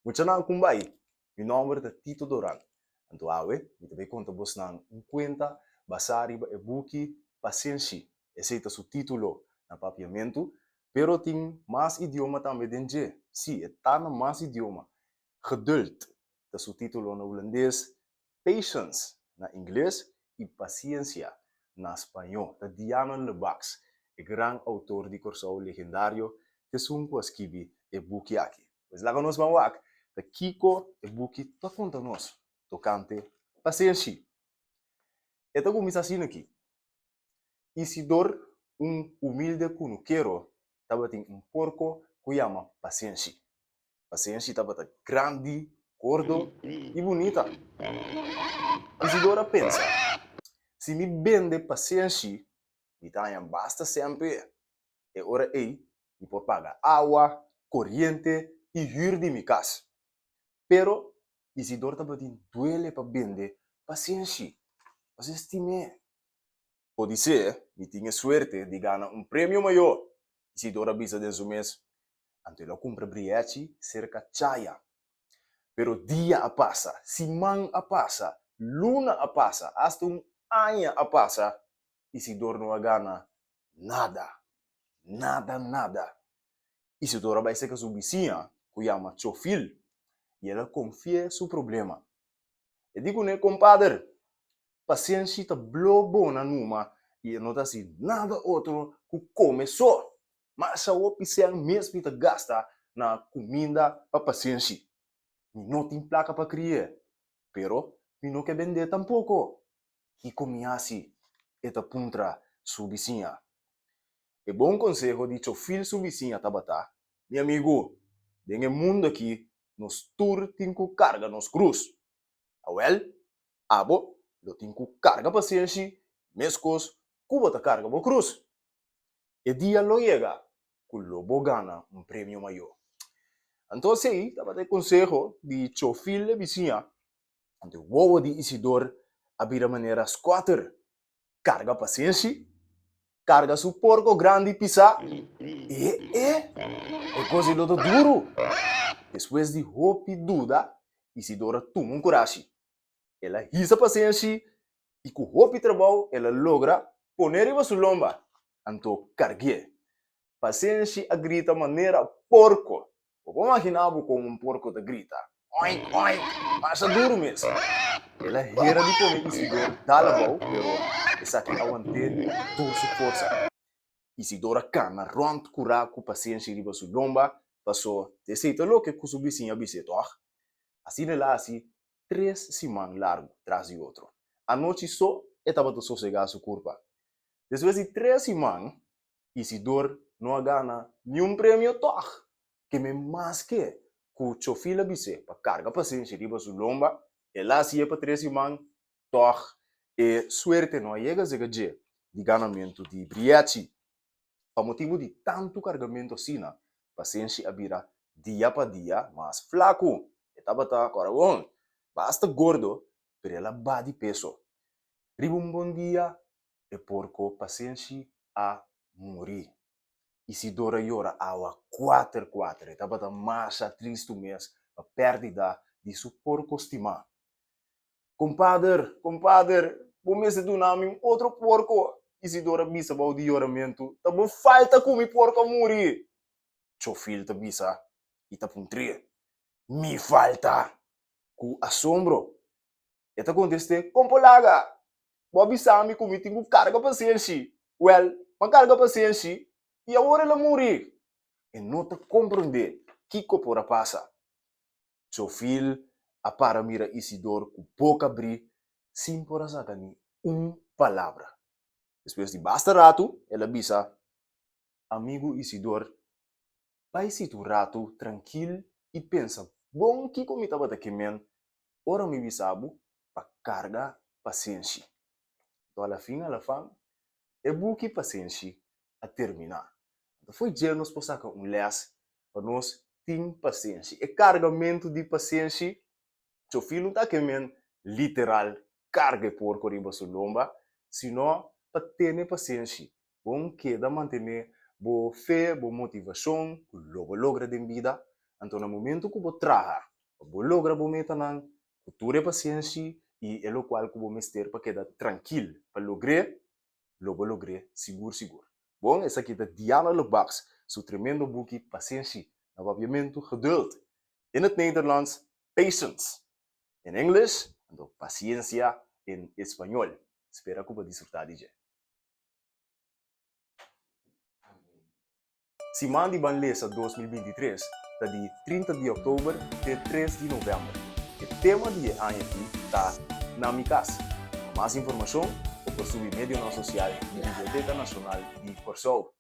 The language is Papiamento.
Muchanan kun bai? Mi nòmber ta Tito Doran. Anto awe mi ta bai konta bosnan un kuenta basá riba e buki Pasenshi. Esei ta su título na papiamentu, pero tin mas idioma tambe den dje. Sí, e ta na mas idioma. Geduld ta su título na hulandes, Patience na ingles i Paciencia na spañó. Ta Diana Lebacs, e gran outor di Kòrsou legendario, t'esun ku a skibi e buki aki. Pues laga nos ban wak ta kiko e buki ta konta nos tokante pasenshi. E ta kuminsá asina aki, Isidor, un humilde kunukero, tabatin un porko ku yama Pasenshi. Pasenshi tabata grandi, gordo i bunita. Isidor a pensa, Si mi bende Pasenshi, mi ta haña basta semper. E ora ei mi por paga awa, koriente i hür di mi kas. Pero Isidor tabatin duele pa bende Pasenshi, pasobra e stim'é. Podisé mi tin e suerte di gana un premio mayó, Isidor a bisa den su mes. Anto el a kumpra brièchi serka Chaya. Pero dia a pasa, siman a pasa, luna a pasa, asta un aña a pasa, Isidor no a gana nada. Nada, nada. Isidor a bai serka su bisiña ku yama Chofil i el a konfi'é su problema. E di kuné, Kompader, Pasenshi ta blo bona numa i e no ta hasi nada otro ku kome so. Masha hopi sèn mes mi ta gasta na kuminda pa pasenshi. Mi no tin plaka pa kri'é, pero mi no ke bend'é tampoko. Kiko mi hasi? E ta puntra su bisiña. E bon konseho di Chofil su bisiña tabata, Mi amigu, den e mundu aki nos tur tin ku karga nos krus. Awèl, Abo lo tin ku karga pasenshi meskos ku bo ta karga bo krus. E dia lo yega ku lo bo gana un premio mayó. Anto esei tabata e konseho di Chofil e bisiña. Anto e wowo di Isidor a bira manera skòter. Karga pasenshi, karga su porko grandi pisá. E e, e kos ei lo ta duru! Despues di hopi duda, Isidor a tuma un kurashi. El a hisa pasenshi i ku hopi trabou el a logra pone riba su lomba, anto karg'é. Pasenshi a grita manera porko. Bo por maginá bo kon un porko ta grita? Oink, oink! Masha duru mes. El a hera di pone Isidor dal abou, pero esaki a want'é tur su forsa. Isidor a kana rònt kurá ku pasenshi riba su lomba, pasó esei ta loke ku su bisiña a bis'é, tòg? Asina el a hasi tres siman largu tras di otro. Anochi so e tabata sosegá su kurpa. Despues di tres siman, Isidor no a gana niun premio tòg. Keme maske ku Chofil a bis'é pa karga pasenshi riba su lomba, el a hasié pa tres siman, tòg e suerte no a yega zega dje di ganamentu di brièchi. Pa motibu di tantu kargamentu asina, pasenshi a bira dia pa dia mas flaku. E tabata kòrabon, basta gordo, pero el a ba di peso. Riba un bon dia, e porko pasenshi a muri. Isidor a yora awa kuater kuater. E tabata masha tristu mes pa pèrdida di su porko stimá. Kompader, kompader, bo mester duna mi un otro porko, Isidor a bisa bou di yoramentu. Ta bo falta ku mi porko a muri! Chofil ta bisa i ta puntr'é. Mi falta? Ku asombro, e ta kontest'é, Kon por laga? Bo a bisa mi ku mi tin ku karga pasenshi. Wèl, m'a karga pasenshi i awor el a muri! E no ta komprondé kiko por a pasa. Chofil a para mira Isidor ku boka brí sin por a saka ni un palabra. Despues di basta ratu, el a bisa, Amigu Isidor, bai sita un ratu trankil i pensa bon kiko mi tabata ke men ora mi bisa bo pa karga pasenshi. Anto alafin alafan, e buki Pasenshi a terminá. Anto fo'i dje nos por saka un lès pa nos tin pasenshi. E kargamentu di pasenshi, Chofí no ta ke men literal karga e porko riba su lomba, sino pa tene pasenshi. Bon keda mantené bo fe, bo motivashon ku lo bo logra den bida. Anto na momento ku bo traha pa bo logra bo metanan ku tur e pasienshi i e lokual ku bo mester pa keda trankil pa logr'é, lo bo logr'é sigur sigur. Bon, esaki ta Diana Lebaks su tremendo buki Pasienshi, na papiamentu Geduld, in het Nederlands Patience, in English, anto Paciencia in español. Spera ku bo disfrutá di dje. Siman di Ban Lesa 2023 ta di 30 di òktober te 3 di novèmber. E tema di e aña aki ta Na mi kas. Pa mas informashon bo por subi medionan sosial di Biblioteka Nashonal di Kòrsou.